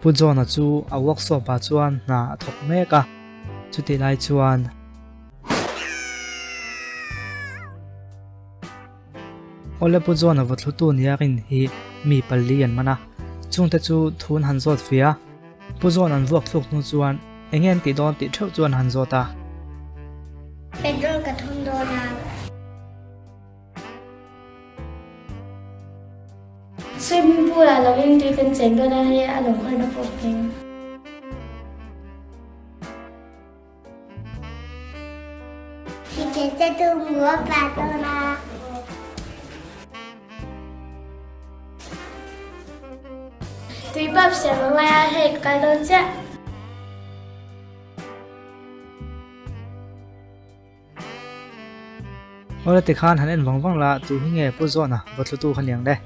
Pu John-a chu a workshop ah chuan hna a thawk mek a, chutih lai chuan. Awle Pu John-a vawthlutu nia rin hi mi pali an man a, chungte chu thu an han zawt fia. Pu John an vuak thluk hnu chuan eng nge an tih dawn tih theuh chu an han zawt a. Petrol ka thun dawn a. Swimming pool ah lovin tui kan cheng dawn a, hei a lo khawihna pawh hming. Tui pump siam a ngai a, hei ka kal dawn chiah. Awle tikhan han en vang vang la, tu hi nge Pu Zawna va thlutu kha niang le.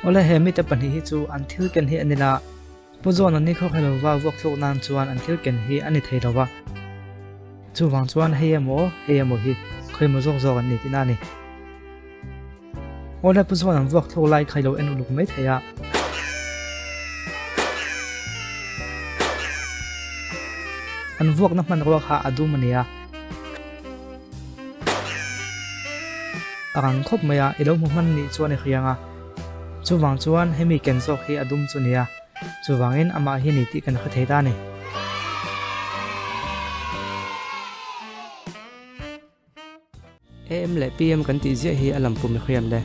Awle he mite pahnih hi chu an thil ken hi a ni la, Pu Zawna ni khaw khailo va vuak thluk nan chuan an thil ken hi a ni thei lo va, chuvang chuan hei emaw hei emaw hi khawimaw zawk zawk an ni tihna a ni. Awle Pu Zawna an vuak thluk lai kha i lo en uluk mai thei a. An vuakna hmanrua kha a dum a nia. A rang khawp mai a, i lo hmu hman nih chuan i hriang a. Chuvang chuan hemi ken zawk hi a dum chu nia. Chuvangin amah hi ni tih kan hre thei ta a ni. AM leh PM kan tih ziah hi a lam pum i hriam le.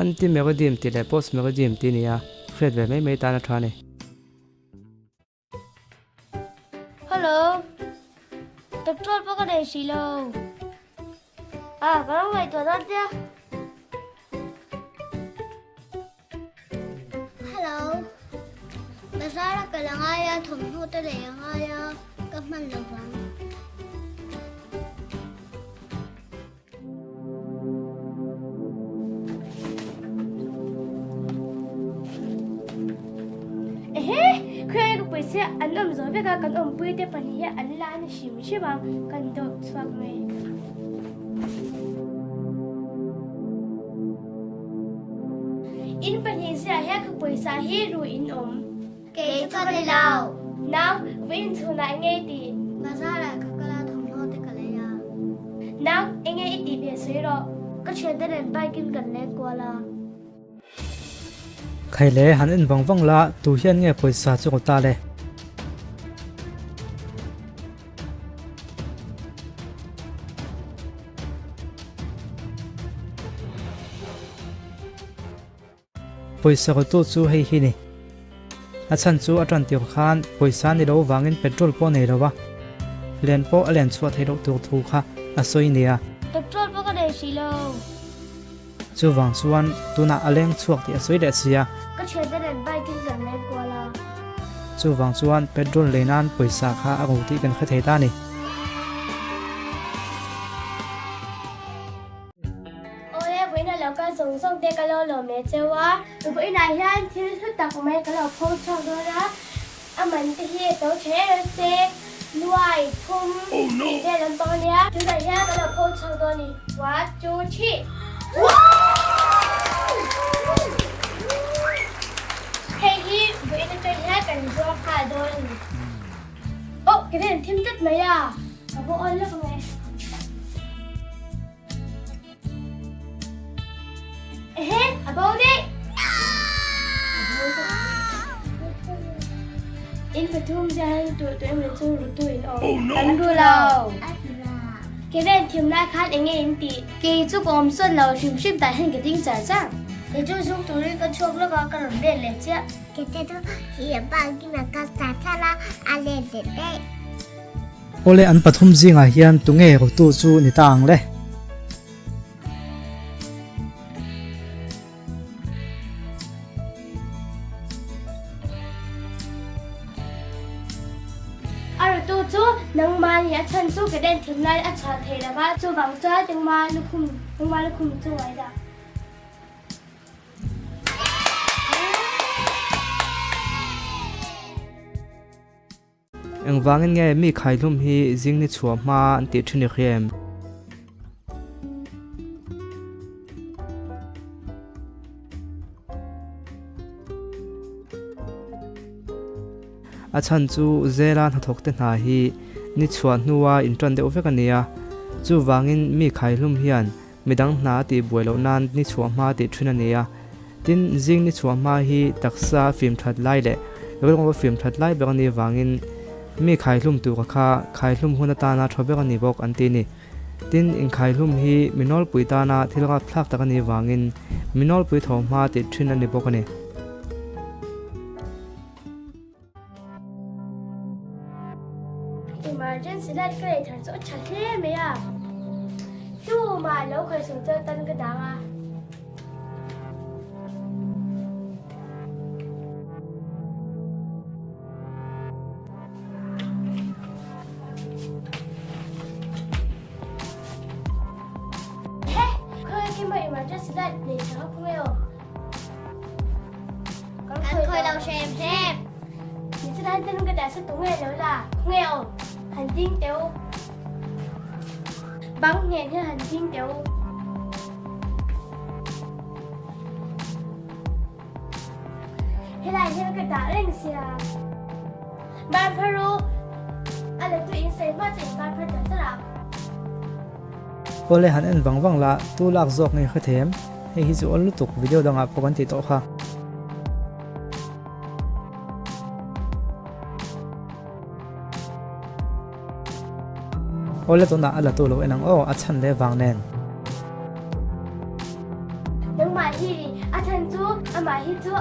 Anti-meridiem tih leh post-meridiem tih a ni a, hriat ve mai mai tan a tha a ni. Hello, petrol pawh ka nei si lo. Ah, ka lo ngaihtuah dawn tia. Hello, bazar a kal a ngai a, thawmhnaw te lei a ngai a, ka hman lo vang. Ehe, khawi ka pawisa an awm zawh vek a, kan awmpui te pahnih hi an la ni hrim hrim a, kan dawp chhuak mai. In pahnih ziah hian ka pawisa hi ru in awm. Kei chu ka ni lo. Nau, vawiin chhunah eng nge i tih? Bazar ah ka kal a, thawmhnaw te ka lei a. Nau, eng nge i tih ve sawi rawh. Ka thiante nen bike in kan leng kual a. Khai le, han en vang vang la, tu hian nge pawisa chu ka ta le? Pawisa rawtu chu hei hi ni. A chhan chu a tan tir khan pawisa ni lo vangin petrol pawh nei lo a, len pawh a len chhuah theih loh tur thu kha a sawi nia. Petrol pawh ka nei hrih lo. Chuvang chuan tunah a leng chhuak tih a sawi leh si a. Ka thiante nen bike in kan leng kual a. Chuvang chuan petrol lei nan pawisa kha a ro tih kan hre thei ta a ni. Awle, vawiin a lo kal zawng zawng te ka lo lawm leh cheu a. Vawiinah hian thil hlu tak mai ka lo pho chhuak dawn a, a man te hi a to tha em em che, nuai, thum tih vel lampang a nia. Tunah hian ka lo pho chhuak dawn a ni, one, two, three. Hei hi vawiin atang hian kan zuar nghal dawn a ni. Oh, ka nen thim tlat mai a, ka va awn lawk ang e. Ehe, a bo daih! In pathum zia hian tu tu emaw chu rutu in awm. Kan ru lo. Kevin thiam lai khan eng nge in tih? Kei chu ka awm sawn lo hrim hrim tah hian ka ding char char. Kei chu zung turin ka chhuak lawk a, ka rawn let leh chiah. Kei te chu hi a bak in a kal char char a, a let leh daih. Awle an pathum zingah hian tunge rutu chu ni ta ang le? A rutu chu nangmah nih a chhan chu ka den thim lai a chhuah thei lo va, chuvang chuan nangmah lukhum nangmah lukhum chu ngai dah. Engvangin nge mi khaihlum hi zing ni chhuah hma an tih thin i hria em? A chhan chu Zela hnathawkte hna hi ni chhuah hnua inṭan deuh vek a ni a, chuvangin mi khaihlum hian midang hna a tihbuai loh nan ni chhuah hma tih ṭhin a ni a. Tin, zing ni chhuah hma hi taksa fim ṭhat lai leh rilru fim ṭhat lai ber a nih vangin mi khaihlum tura kha khaihlum hun atana ṭha ber a ni bawk an ti a ni. Tin, inkhaihlum hi mi nawlpui tana thil rapthlak tak a nih vangin mi nawlpui tho hma tih ṭhin a ni bawk a ni. Emergency light ka lei thar chu a tha hle mai a, tumah lo khawihsawn chu atan ka dang a. He, khawi kima emergency light nei tha kha khawnge aw. Kan khawi lo hrem hrem. Ni chu han tin ka dah sa tu nge lo la khawnge aw han ding teu. Bang nghen hian han ding teu. Helai hian ka dah reng sia. Ban phar u. A la tu in sawi hma chu in ban phar ta zar a. Awle han en vang vang la, tu lak zawk nge hre them? Hei hi chu awl lutuk video dangah pawh kan tih tawh kha. Awle tunah a la tu lo en ang aw, a chhan leh vang nen. Nangmah hi a chhan chu amah hi chu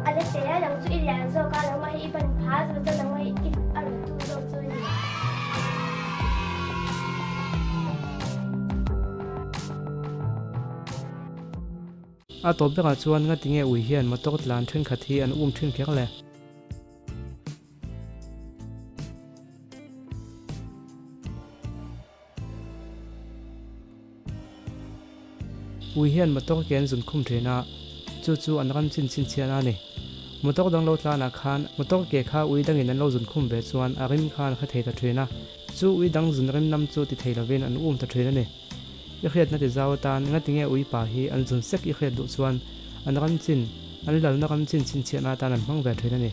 a la te a, nang chu i lian zawk a, nangmah hi i ban pha zawk chuan nangmah hi i a la tu zawk chu a ni. A tawp berah chuan ngatinge ui hian motor tlan thenkhat hi an um thin kher le? Ui hian motor ke an zun khum thin a, chu chu an ram chin chhinchhiahna a ni. Motor dang lo tlanah khan motor ke kha ui dangin an lo zun khum ve chuan a rim kha an hre thei ta thin a, chu ui dang zun rim nam chu ti thei lovin an um ta thin a ni. I hriatna ti zau atan ngatinge ui pa hi an zun sek i hriat duh chuan an ram chin, an lalna ram chin chhinchhiahna atan an hmang ve thin a ni.